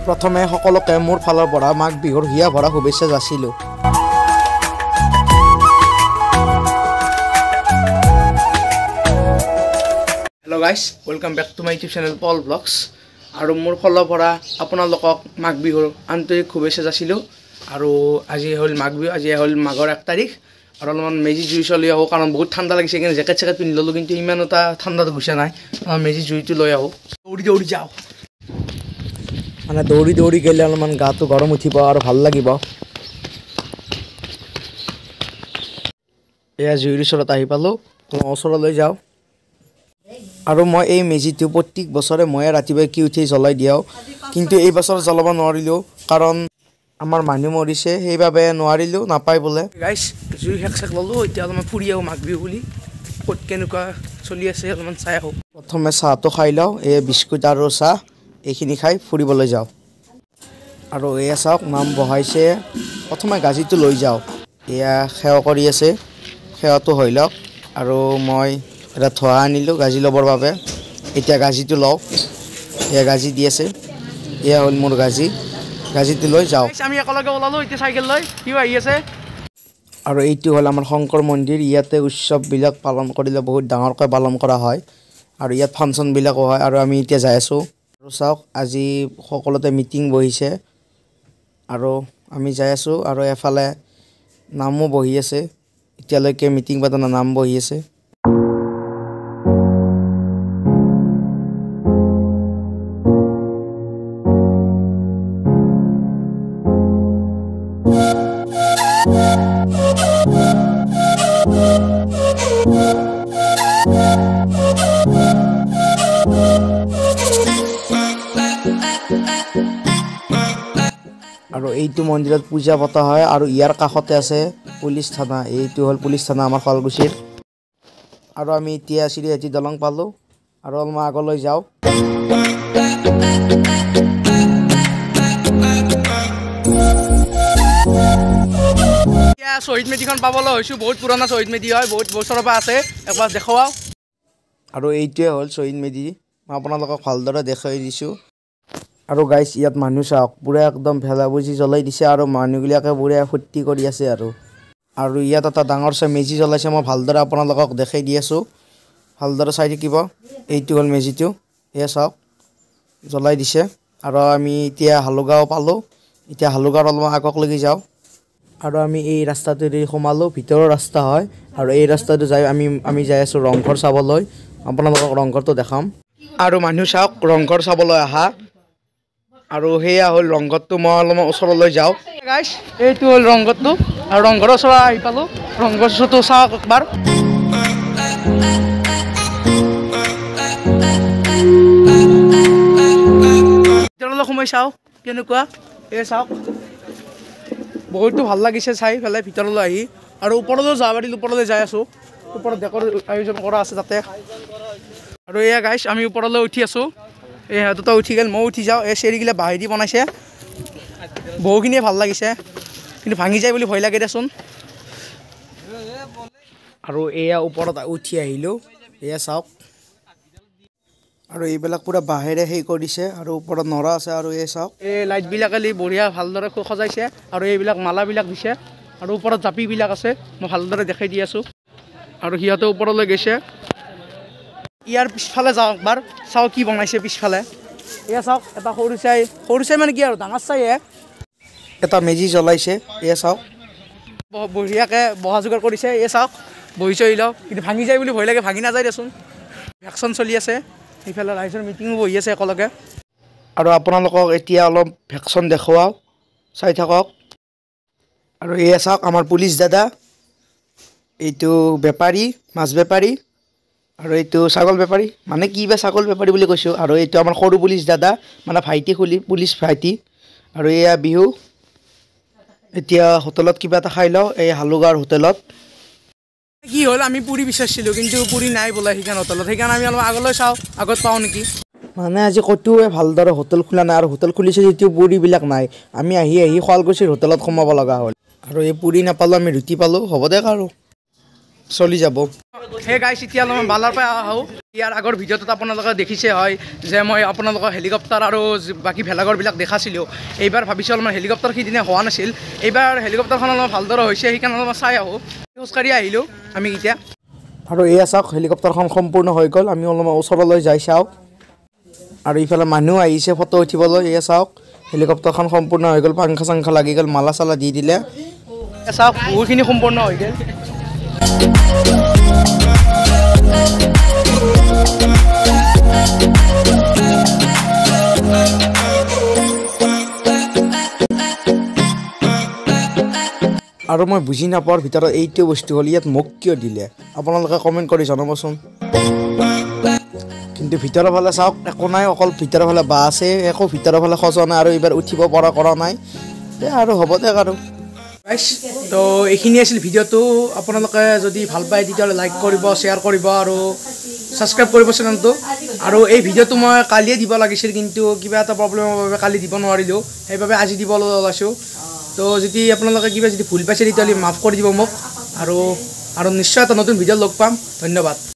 প্ৰথমে সকলোকে মোৰ ফালৰ পৰা মাঘ বিহুৰ হিয়া ভৰা শুভেচ্ছা যাচিলোঁ। Hello guys, welcome back to my YouTube channel Paul vlogs. আৰু মোৰ ফালৰ পৰা আপোনালোকক মাঘ বিহুৰ আন্তৰিক শুভেচ্ছা যাচিলোঁ। আৰু আজি হ'ল মাঘ বিহু, আজি হ'ল মাঘৰ 1 তাৰিখ। আৰু অলপমান মেজি জুই চলি আহোঁ, কাৰণ বহুত ঠাণ্ডা লাগিছে। সেইকাৰণে জেকেট চেকেট পিন্ধি ল'লোঁ, কিন্তু ইমান এটা ঠাণ্ডাটো গুচা নাই। মেজি জুইটো লৈ আহোঁ, দৌৰি দৌৰি যাওঁ। মানে দৌৰি দৌৰি গ'লে অলপমান গাটো গৰম উঠিব আৰু ভাল লাগিব। এয়া জুইৰ ওচৰত আহি পালোঁ, ওচৰলৈ যাওঁ। আৰু মই এই মেজিটো প্ৰত্যেক বছৰে ময়ে ৰাতিপুৱাই কি উঠি জ্বলাই দিওঁ, কিন্তু এই বছৰ জ্বলাব নোৱাৰিলোঁ, কাৰণ আমাৰ মানুহ মৰিছে, সেইবাবে নোৱাৰিলোঁ, নাপায় বোলে। গাইছ, জুই শেষ চেক ল'লোঁ, এতিয়া অলপমান ফুৰি আহোঁ মাঘ বিহু বুলি। ক'ত কেনেকুৱা চলি আছে অলপমান চাই আহোঁ। প্ৰথমে চাহটো খাই লওঁ, এই বিস্কুট আৰু চাহ এইখিনি খাই ফুৰিবলৈ যাওঁ। আৰু এয়া চাওক, নাম বহাইছে। প্ৰথমে গাজিটো লৈ যাওঁ, এয়া সেৱা কৰি আছে, সেৱাটো হৈ লওক। আৰু মই এটা ধোঁৱা আনিলোঁ গাজি ল'বৰ বাবে, এতিয়া গাজিটো লওঁ। এয়া গাজি দি আছে, এয়া হ'ল মোৰ গাজি, গাজিটো লৈ যাওঁ। আমি একেলগে ওলালোঁ এতিয়া চাইকেল লৈ, সিও আহি আছে। আৰু এইটো হ'ল আমাৰ শংকৰ মন্দিৰ। ইয়াতে উৎসৱবিলাক পালন কৰিলে বহুত ডাঙৰকৈ পালন কৰা হয়, আৰু ইয়াত ফাংচনবিলাকো হয়। আৰু আমি এতিয়া যাই আছোঁ। আৰু চাওক, আজি সকলোতে মিটিং বহিছে আৰু আমি যাই আছোঁ। আৰু এফালে নামো বহি আছে, এতিয়ালৈকে মিটিং পতা নাই, নাম বহি আছে। আৰু এইটো মন্দিৰত পূজা পতা হয়। আৰু ইয়াৰ কাষতে আছে পুলিচ থানা, এইটো হ'ল পুলিচ থানা আমাৰ শুৱালকুছিৰ। আৰু আমি এতিয়া চিৰিহাটী দলং পালোঁ, আৰু অলপমান আগলৈ যাওঁ। এতিয়া শ্বহীদ মেজিখন পাবলৈ হৈছোঁ, বহুত পুৰণা শ্বহীদ মেজি হয়, বহুত বছৰৰ পৰা আছে, একবাৰ দেখুৱাওঁ। আৰু এইটোৱে হ'ল শ্বহীদ মেজি, মই আপোনালোকক ভালদৰে দেখুৱাই দিছোঁ। আৰু গাইছ, ইয়াত মানুহ চাওক, পূৰা একদম ভেলাভুজি জ্বলাই দিছে আৰু মানুহবিলাকে পূৰা ফূৰ্তি কৰি আছে। আৰু আৰু ইয়াত এটা ডাঙৰ চাই মেজি জ্বলাইছে, মই ভালদৰে আপোনালোকক দেখাই দি আছোঁ, ভালদৰে চাই থাকিব। এইটো হ'ল মেজিটো, এয়া চাওক জ্বলাই দিছে। আৰু আমি এতিয়া হালুগাঁও পালোঁ, এতিয়া হালুগাঁৱৰ অলপমান আগকলৈকে যাওঁ। আৰু আমি এই ৰাস্তাটোদি সোমালোঁ, ভিতৰৰ ৰাস্তা হয়। আৰু এই ৰাস্তাটো যাই আমি যাই আছোঁ ৰংঘৰ চাবলৈ, আপোনালোকক ৰংঘৰটো দেখাম। আৰু মানুহ চাওক ৰংঘৰ চাবলৈ অহা। আৰু সেয়া হ'ল ৰংঘৰটো, মই অলপমান ওচৰলৈ যাওঁ। গাইছ, এইটো হ'ল ৰংঘৰটো, আৰু ৰংঘৰৰ ওচৰত আহি পালোঁ। ৰংঘৰ ওচৰটো চাওক একবাৰ। ভিতৰলৈ সোমাই চাওঁ কেনেকুৱা। এই চাওক, বহুতো ভাল লাগিছে চাই পেলাই ভিতৰলৈ আহি। আৰু ওপৰলৈ যাব পাৰিলোঁ, ওপৰলৈ যাই আছোঁ। ওপৰত ডেকৰ আয়োজন কৰা আছে তাতে। আৰু এয়া গাইছ, আমি ওপৰলৈ উঠি আছোঁ। এই সিহঁততো উঠি গ'ল, ময়ো উঠি যাওঁ। এই চেৰিগিলা বাঁহেদি বনাইছে, বহুখিনিয়ে ভাল লাগিছে, কিন্তু ভাঙি যায় বুলি ভয় লাগে দেচোন। আৰু এয়া ওপৰত উঠি আহিলোঁ, এয়া চাওক। আৰু এইবিলাক পূৰা বাঁহেৰে সেই কৰিছে, আৰু ওপৰত নৰা আছে। আৰু এই চাওক, এই লাইটবিলাক বঢ়িয়া ভালদৰে সজাইছে। আৰু এইবিলাক মালাবিলাক দিছে, আৰু ওপৰত জাপিবিলাক আছে, মই ভালদৰে দেখাই দি আছোঁ। আৰু সিহঁতে ওপৰলৈ গৈছে। ইয়াৰ পিছফালে যাওঁ একবাৰ, চাওঁ কি বনাইছে পিছফালে। এয়া চাওক, এটা সৰু চাই, সৰু চাই মানে কি আৰু ডাঙৰ চাইহে এটা মেজি জ্বলাইছে। এয়া চাওক, বঢ়িয়াকৈ বহা যোগাৰ কৰিছে। এয়া চাওক, বহি চহি লওঁ, কিন্তু ভাঙি যায় বুলি ভয় লাগে, ভাঙি নাযায় দেচোন। ভেকচন চলি আছে, সেইফালে ৰাইজৰ মিটিঙো বহি আছে একেলগে। আৰু আপোনালোকক এতিয়া অলপ ভেকচন দেখুৱাওঁ, চাই থাকক। আৰু এয়া চাওক, আমাৰ পুলিচ দাদা, এইটো বেপাৰী, মাছ বেপাৰী, আৰু এইটো ছাগল বেপাৰী, মানে কি বা ছাগল বেপাৰী বুলি কৈছোঁ। আৰু এইটো আমাৰ সৰু পুলিচ দাদা, মানে ভাইটি, খুলি পুলিচ ভাইটি। আৰু এয়া বিহু। এতিয়া হোটেলত কিবা এটা খাই লওঁ, এই হালুগাঁৱৰ হোটেলত। কি হ'ল, আমি পুৰি বিচাৰিছিলোঁ, কিন্তু পুৰি নাই বোলে সেইখন হোটেলত। সেইকাৰণে আমি অলপ আগলৈ চাওঁ, আগত পাওঁ নেকি। মানে আজি ক'তোৱে ভালদৰে হোটেল খোলা নাই, আৰু হোটেল খুলিছে যদিও পুৰিবিলাক নাই। আমি আহি আহি শুৱালকুছিৰ হোটেলত সোমাব লগা হ'ল। আৰু এই পুৰি নাপালোঁ, আমি ৰুটি পালোঁ, হ'ব দে আৰু চলি যাব। সেই গাইছ, এতিয়া অলপমান বালাৰ পৰা আহোঁ। ইয়াৰ আগৰ ভিডিঅ'টোত আপোনালোকে দেখিছে হয় যে মই আপোনালোকৰ হেলিকপ্টাৰ আৰু বাকী ভেলাঘৰবিলাক দেখাইছিলোঁ। এইবাৰ ভাবিছোঁ অলপমান হেলিকপ্টাৰ সিদিনা হোৱা নাছিল, এইবাৰ হেলিকপ্টাৰখন অলপ ভালদৰে হৈছে, সেইকাৰণে অলপমান চাই আহোঁ। খোজকাঢ়ি আহিলোঁ আমি এতিয়া। আৰু এয়া চাওক, হেলিকপ্টাৰখন সম্পূৰ্ণ হৈ গ'ল। আমি অলপমান ওচৰলৈ যাই চাওঁ। আৰু ইফালে মানুহ আহিছে ফটো উঠিবলৈ। এয়া চাওক, হেলিকপ্টাৰখন সম্পূৰ্ণ হৈ গ'ল, পাংখা চাংখা লাগি গ'ল, মালা চালা দি দিলে। চাওক, বহুতখিনি সম্পূৰ্ণ হৈ গ'ল। আৰু মই বুজি নাপোৱাৰ ভিতৰত এইটো বস্তু হ'ল, ইয়াত মোক কিয় দিলে? আপোনালোকে কমেণ্ট কৰি জনাবচোন। কিন্তু ভিতৰৰ ফালে চাওক, একো নাই, অকল ভিতৰৰ ফালে বাঁহ আছে, একো ভিতৰৰ ফালে সজোৱা নাই। আৰু এইবাৰ উঠিব পৰা কৰা নাই দে, আৰু হ'ব দে আৰু। তো এইখিনি আছিল ভিডিঅ'টো। আপোনালোকে যদি ভাল পায় তেতিয়াহ'লে লাইক কৰিব, শ্বেয়াৰ কৰিব আৰু ছাবস্ক্ৰাইব কৰিব চেনেলটো। আৰু এই ভিডিঅ'টো মই কালিয়ে দিব লাগিছিল, কিন্তু কিবা এটা প্ৰব্লেমৰ বাবে কালি দিব নোৱাৰিলোঁ, সেইবাবে আজি দিবলৈ ওলাইছোঁ। তো যদি আপোনালোকে কিবা যদি ভুল পাইছে তেতিয়াহ'লে মাফ কৰি দিব মোক। আৰু আৰু নিশ্চয় এটা নতুন ভিডিঅ' লগ পাম। ধন্যবাদ।